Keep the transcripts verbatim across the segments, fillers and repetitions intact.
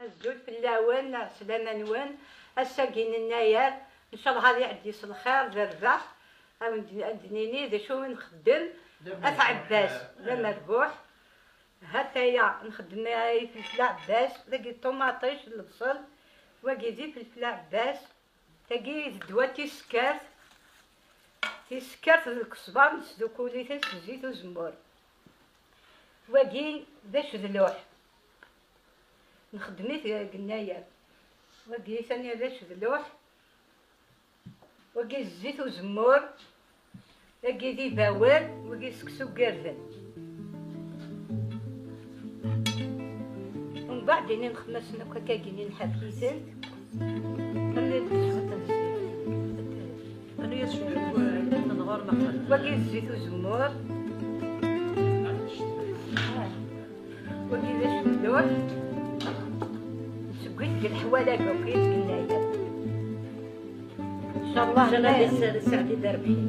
Azul fell-awen, ɛeslama-nwen. Ass-agi n Yennayer, ncallah ad iɛeddi s lxir d rrbeḥ. Ad wen-d-, ad d-nini d acu i nxeddem. At Ɛebbas, d amerbuḥ. Hataya nxeddem ifelfel Ɛebbas, dagi d ṭumaṭic, lebṣel, wagi d ifelfel Ɛebbas. Tagi d ddwa n tisekkart. Tisekkart d lkesbar, nesdukul-iten s zzit uzemmur. Wagi d acedluḥ, nxeddem-it deg Yennayer. Wagi tani d acedluḥ, wagi d zzit uzemmur, wagi d ibawen, wagi d seksu n yirden. Umbeɛd ini nxemmem-asen akk akkagi-nni, nḥerk-iten. Xemmemt cwiṭ n zzit. Anu-yas cwiṭ n ɣur-neɣ. Wagi d zzit uzemmur. Wagi d acedluḥ. Nsewwi-t deg leḥwal-agi akk i d-yenna-yas. Incallah. Incallah d Sseɛdi Derbeḥi.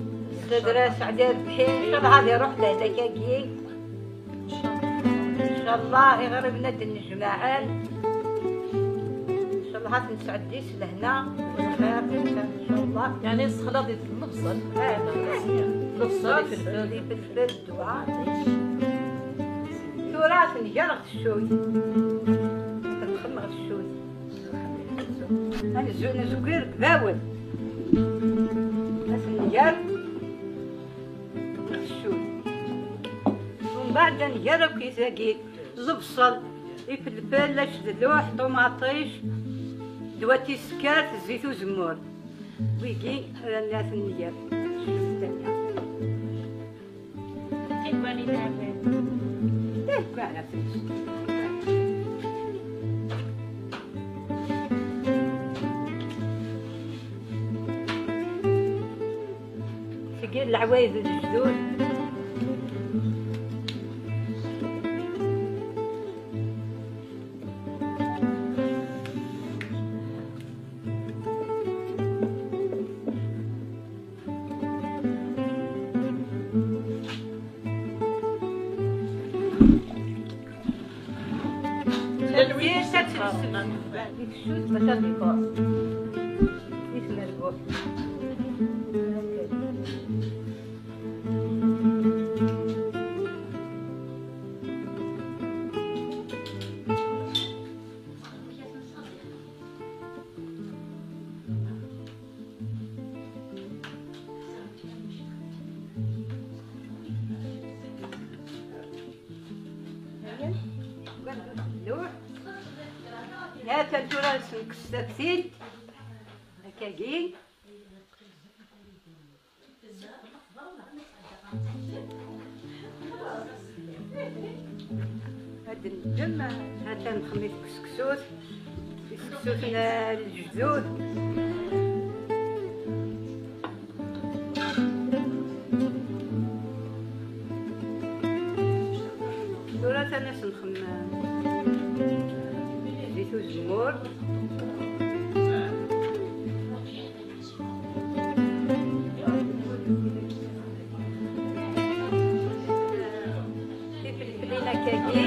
Sseɛdi Derbeḥi, incallah ad iruḥ lehlak-agi. Incallah iɣriben ad d-nnejmaɛen. Incallah ad t-nesɛeddi s lehna, s lxir, incallah. Yeɛni ssexlaḍ-it lebṣel. Ah, lebṣel, ifelfel. Ifelfel, ddwa. Tura ad t-nger ɣef tcuyt. Ad t-nxemmem ɣef tcuyt. Ad nezzu-, nezwir deg bawen. Ad t-nger ɣef tcuyt. Umbeɛd ad nger akk-it dagi, lebṣel, ifelfel, acedluḥ, ṭumaṭic, ddwa n tisekkart, zzit uzemmur. Wigi, ad ten-nger. Seg leɛwayed n lejdud. Lwis ad telsem. Ikcud bac ad ifuṛ. Isem rbuḥ. Hatan tura ad s-nekkes taftilt. Akkagi. Ad neddem, hatan nxemmem-it deg useksut, deg useksut n lejdud. Tura atan ad s-nxemmem zzit uzemmur. Tifelflin akkagi.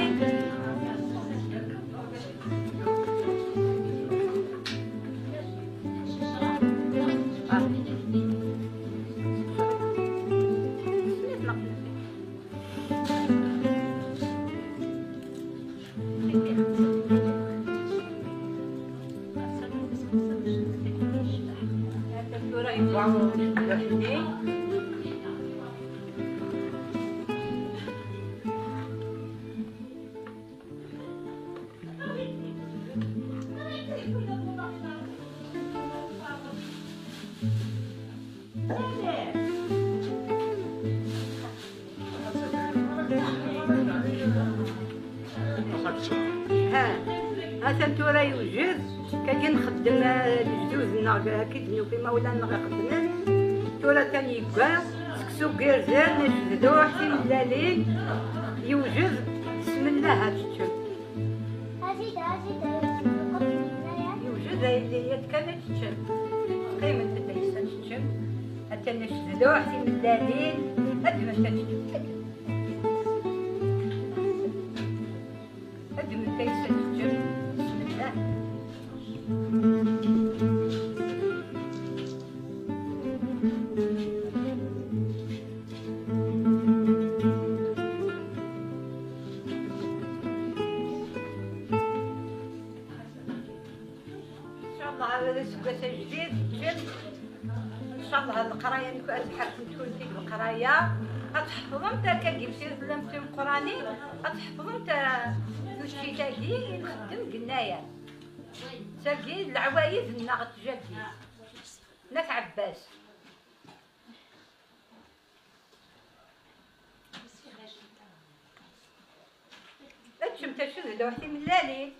Tura yebɣa udaxel-nni. Ha, atan tura yewjed, kagi nxeddem, eh, lejdud-nneɣ, akken d-nufi imawlan-nneɣ ixeddmen. Tura atan yegga, seksu n yirden, acedluḥ, timellalin, yewjed, bismillah, ad teččem. Azid, azid, azid. Yewjed, ay-, ay-, kan ad teččem. Qqiment-d deg-s ad teččem. Atan acedluḥ, timellalin, ad d-ment ad teččem. Ad d-ment ad teččem. Bismillah. Aseggas ajdid, ǧǧemt. Ncallah leqraya-nni ad tḥerkemt kunti deg leqraya, ad tḥefḍemt akka deg yimsirdlen timeqqranin, ad tḥefḍemt, eh, tuččit-agi i nxeddem deg yennayer. Tagi d leɛwayed-nneɣ n tjaddit n At Ɛebbas. Ččemt acu d lewḥ timellalin.